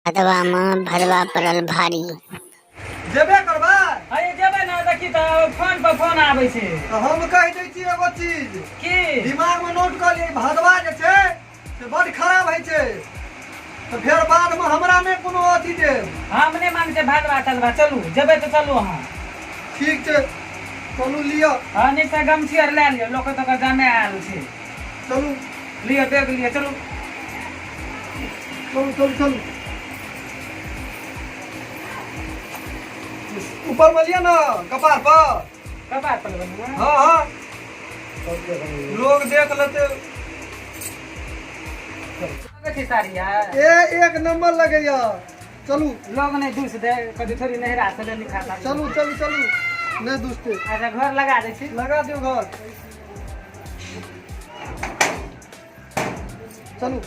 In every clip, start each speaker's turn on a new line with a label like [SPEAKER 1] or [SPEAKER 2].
[SPEAKER 1] भदवामे भदवा पड़ल भारी।
[SPEAKER 2] जेबे करबै?
[SPEAKER 3] अरे जेबै ने, देखी तऽ फोन पर फोन आबै छै।
[SPEAKER 2] तऽ हम कहि दै छी एगो चीज।
[SPEAKER 3] की?
[SPEAKER 2] दिमागमे नोट कऽ लिअ, ई भदवा जे छै से बड्ड खराब होइ छै, तऽ फेर बादमे हमरा नहि कोनो अथी देब।
[SPEAKER 3] हम नहि मानै छियै भदवा तदवा, चलू जेबै तऽ चलू अहाँ।
[SPEAKER 2] ठीक छै, चलू लिअ।
[SPEAKER 3] हँ, नीकसँ गमछी आर लए लिअ, लोक तऽ जमे आयल छै।
[SPEAKER 2] चलू।
[SPEAKER 3] लिअ बैग लिअ, चलू।
[SPEAKER 2] चलू चलू चलू, ऊपर में लिअ ना, कपार पर।
[SPEAKER 3] कपार पर लेबै ने?
[SPEAKER 2] हाँ हाँ, लोग देख लेते।
[SPEAKER 3] लगै छै साड़ी यार।
[SPEAKER 2] ए, एक नंबर लगैया, चलू।
[SPEAKER 3] लोग नहीं दूस दे, कभी थोड़ी नहिरा से ले लिखा था।
[SPEAKER 2] चलू चलू चलू, नहीं दूसते।
[SPEAKER 3] अच्छा, घर लगा दै छी।
[SPEAKER 2] लगा दियो घर, चलू।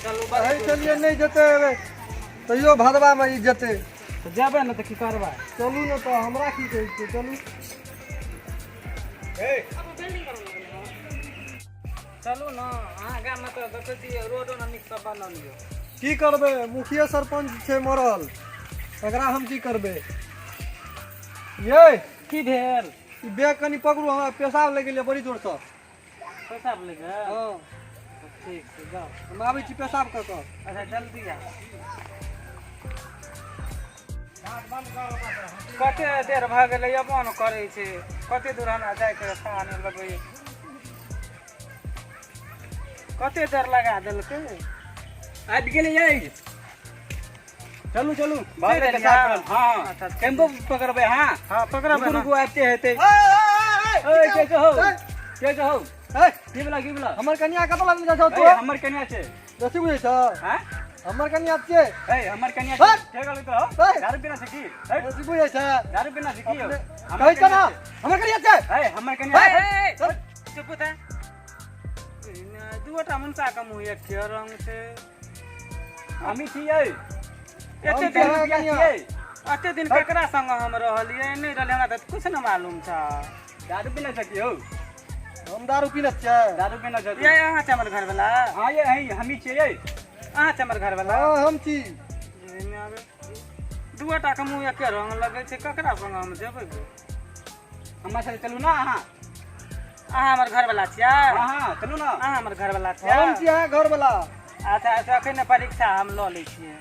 [SPEAKER 3] चलू।
[SPEAKER 2] कहै छलियै नहि जेतै एबै, तैयो भदवामे ई जेतै।
[SPEAKER 3] तऽ जेबै ने तऽ की करबै?
[SPEAKER 2] चलू ने, तऽ हमरा की कहै छियै, चलू।
[SPEAKER 3] चलू ने, अहाँ गाममे तऽ देखै छियै रोडो ने नीकसँ बनल यऽ।
[SPEAKER 2] की करबै, मुखिया सरपञ्च छै मरल, एकरा हम की करबै यै?
[SPEAKER 3] की भेल?
[SPEAKER 2] ई बैग कनि पकड़ू, हमरा पेशाब लागि गेलै बड़ी जोरसँ।
[SPEAKER 3] पेशाब लागि गेल?
[SPEAKER 2] हँ।
[SPEAKER 3] ठीक छै, जाउ।
[SPEAKER 2] हम आबै छी पेशाब कऽ कऽ।
[SPEAKER 3] अच्छा, जल्दी आ। कते देर भऽ गेलै, अयबो ने करै छै। कते दूर हमरा जाइके रस्ता नहि लगैए, कते देर लगा देलकै।
[SPEAKER 4] आबि गेलै यै, चलू चलू।
[SPEAKER 3] चलि एलियै?
[SPEAKER 4] हँ।
[SPEAKER 3] अच्छा।
[SPEAKER 4] टेम्पो पकड़बै। हँ।
[SPEAKER 3] हँ, पकड़बै।
[SPEAKER 4] रुकू।
[SPEAKER 3] ने।
[SPEAKER 4] रुकू, आबिते हेतै।
[SPEAKER 2] ए, ए, ए,
[SPEAKER 4] ए,
[SPEAKER 2] ए,
[SPEAKER 4] के कहू?
[SPEAKER 2] ए,
[SPEAKER 4] के कहू?
[SPEAKER 2] ए,
[SPEAKER 4] की बोला, की बोला?
[SPEAKER 2] हमर कनिया कतऽ लगने जाइ छौ तू?
[SPEAKER 4] ए, हमर कनिया छै।
[SPEAKER 2] बेसी बुझै छ?
[SPEAKER 4] हँ।
[SPEAKER 2] हमर कनिया छियै।
[SPEAKER 4] ए, हमर कनिया
[SPEAKER 2] हट!
[SPEAKER 4] छै। के कहलू तो?
[SPEAKER 2] हट!
[SPEAKER 4] दारू पीना छै की? ए,
[SPEAKER 2] बेसी बुझै छ?
[SPEAKER 4] दारू पीना छै की यौ? हमर
[SPEAKER 2] कहै छ
[SPEAKER 4] कनिया
[SPEAKER 2] ना, हमर कनिया छै।
[SPEAKER 4] छै। ए, हमर कनिया
[SPEAKER 3] ए,
[SPEAKER 4] छै।
[SPEAKER 3] ए, ए, चुप था। दूटा मुनसा के मुँह एके रंग छै।
[SPEAKER 4] हमी छियै।
[SPEAKER 3] एते
[SPEAKER 2] हम
[SPEAKER 3] दिन
[SPEAKER 2] छियै।
[SPEAKER 4] कनिया छियै।
[SPEAKER 3] एते दिन केकरा संग हम रहलियै नहि रहलियै, हमरा तऽ कुछ नहि मालूम छ।
[SPEAKER 4] दारू पीना छै की यौ?
[SPEAKER 2] हम दारू पीने छियै?
[SPEAKER 4] दारू पीना छै।
[SPEAKER 3] ये अहाँ छै हमर घरवला?
[SPEAKER 4] हँ ये, हई हमी छियै।
[SPEAKER 3] अहाँ छै हमर घरवला?
[SPEAKER 2] हँ, हम छी।
[SPEAKER 3] दूटा के मुँह एके रंग लगै छै, ककरा संग हम जेबै गे?
[SPEAKER 4] हमरा साथे चलू ना अहाँ।
[SPEAKER 3] अहाँ हमर घरवला छियै?
[SPEAKER 4] हँ हँ, चलू ना।
[SPEAKER 3] अहाँ हमर घरवला छियै?
[SPEAKER 2] हम छी अहाँ घरवला।
[SPEAKER 3] अच्छा अच्छा, एखन परीक्षा हम लऽ लै छियै।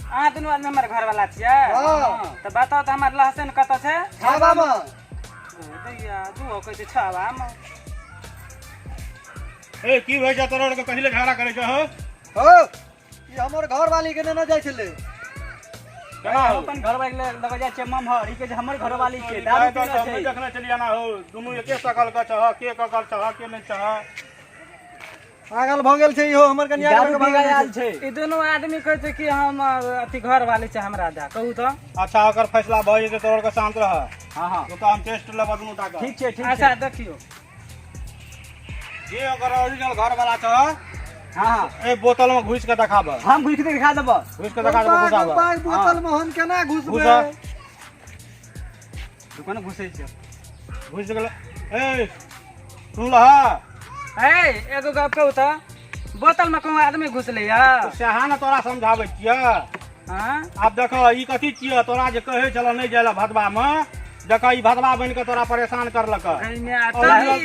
[SPEAKER 3] अहाँ दुनू आदमी हमर घरवला छियै?
[SPEAKER 2] हँ।
[SPEAKER 3] तऽ बताउ तऽ, हमर लहसुन कतऽ छै?
[SPEAKER 2] छाबामे।
[SPEAKER 3] दैया, दू कहै छै छाबामे।
[SPEAKER 5] ए, की भए छै तोरा आरके? कथी लए झगड़ा करै छहो?
[SPEAKER 2] हौ, ई हमर घरवाली के नेने जाइ छलै।
[SPEAKER 5] केना
[SPEAKER 4] हम
[SPEAKER 5] हौ?
[SPEAKER 4] अपन घरवाली लग जाइ छियै ममहर, ई कहै छै हमर घरवाली छै, दारू
[SPEAKER 5] तऽ
[SPEAKER 4] पीना
[SPEAKER 5] हम
[SPEAKER 4] छै।
[SPEAKER 5] नहि देखने छलियै एना हौ, दुनू एके शकल के छह, के ककर छह के नहि छह।
[SPEAKER 2] पागल भऽ गेल छै इहो, हमर कनिया के
[SPEAKER 4] दारू
[SPEAKER 2] लऽ कऽ
[SPEAKER 4] पी
[SPEAKER 2] भागल
[SPEAKER 4] आयल
[SPEAKER 2] छै।
[SPEAKER 4] छै।
[SPEAKER 3] ई दुनू आदमी कहै छै कि हम अथी घरवाली छै हमरा, दए कहू तऽ।
[SPEAKER 5] अच्छा, ओकर फैसला भऽ जेतै, तोरा आरके शान्त रह।
[SPEAKER 4] हँ हँ।
[SPEAKER 5] ओकरा हम टेस्ट लेबऽ दुनू टा के।
[SPEAKER 4] ठीक छै, ठीक
[SPEAKER 3] अच्छा
[SPEAKER 4] छै।
[SPEAKER 3] देखियौ।
[SPEAKER 5] जे ओकर ओरिजिनल घर वाला छह,
[SPEAKER 4] हँ हँ,
[SPEAKER 5] ए बोतल में घुसि के देखाबऽ।
[SPEAKER 4] हम घुसि के दिखा देबऽ।
[SPEAKER 5] घुसि के देखा देबऽ, घुसाबऽ।
[SPEAKER 2] गलपा बोतल में हम केना घुसबै?
[SPEAKER 5] घुसा।
[SPEAKER 4] दुकान घुसै छै।
[SPEAKER 5] घुसि गेल। ए, सुनलह?
[SPEAKER 3] ए, एगो गप कहू तऽ, बोतल में कोनो आदमी घुसलै या?
[SPEAKER 5] सएह ने तोरा समझाबै छियै।
[SPEAKER 3] हाँ?
[SPEAKER 5] आब देख, ई कथी छियै? तोरा जे कहै छल नहि जाय लए भदवामे, देख, ई भदवा बनि कऽ तोरा परेशान करलक।
[SPEAKER 3] एहिमे आ तही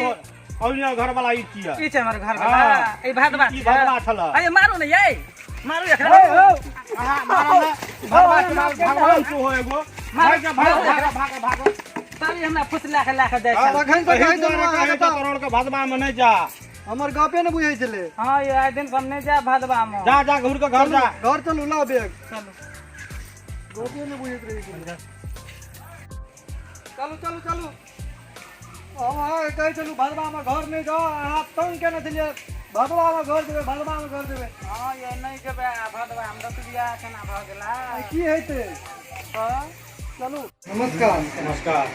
[SPEAKER 5] ओरिजिनल घरवाला ई छियै।
[SPEAKER 3] ई छै हमर घर वाला?
[SPEAKER 5] हाँ।
[SPEAKER 3] ई भादवा
[SPEAKER 5] ई भदवा छलै।
[SPEAKER 3] अरे मारू ने यै, मारू एकरा।
[SPEAKER 5] अहाँ मारऽ ने, भदवा के नाम भगवान तू हो एगो। भाग जा, भाग भाग भाग भाग।
[SPEAKER 3] तभी हमरा फुसला के ला के जाइ छल।
[SPEAKER 2] तखन से
[SPEAKER 5] एहि
[SPEAKER 2] कहै
[SPEAKER 5] दुआरे
[SPEAKER 2] छलहुँ
[SPEAKER 5] कहै
[SPEAKER 2] अहाँके
[SPEAKER 5] छौ
[SPEAKER 2] तऽ
[SPEAKER 5] तोरा आरके भदवामे नहि जा।
[SPEAKER 2] हमर गपे ने बुझै छलै।
[SPEAKER 3] हाँ ये, आइ दिन हम नहि जायब भादवा में।
[SPEAKER 5] जा जा, घुर के घर जा।
[SPEAKER 2] घर चलू, लाउ बैग।
[SPEAKER 3] चलू।
[SPEAKER 2] गपे ने बुझैत रहै छलै। चलू चलू चलू। हम अहाँके कहै छलहुँ भदवामे घर नहि जाउ, अहाँ तंग केने छलियै, भदवामे घर जेबै, भदवामे घर जेबै।
[SPEAKER 3] हाँ ये, नहि जेबै आ भादवा हम, देखलियै केना भऽ गेला।
[SPEAKER 2] आइ की हेतै?
[SPEAKER 3] तऽ
[SPEAKER 2] चलू। नमस्कार।
[SPEAKER 5] नमस्कार,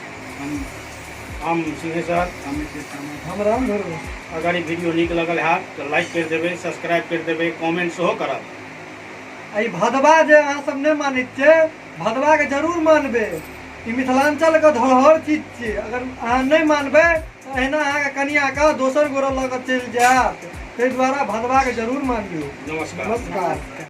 [SPEAKER 5] हम सिंहेश्वर।
[SPEAKER 2] हम राम धर्म।
[SPEAKER 5] अगर ई वीडियो नीक लगल हैत तऽ लाइक करि देबै, सब्सक्राइब करि देबै, कमेंट सेहो करब।
[SPEAKER 2] आ ई भदवा जे अहाँ सब नहि मानैत छियै, भदवाके जरूर मानबै। ई मिथिलाञ्चलके धरोहर चीज छियै। अगर अहाँ नहि मानबै तऽ अहिना अहाँके कनिआँके दोसर गोरे लऽ कऽ चलि जायत। ताहि दुआरे भदवाके जरूर मानियौ।
[SPEAKER 5] नमस्कार।
[SPEAKER 2] नमस्कार।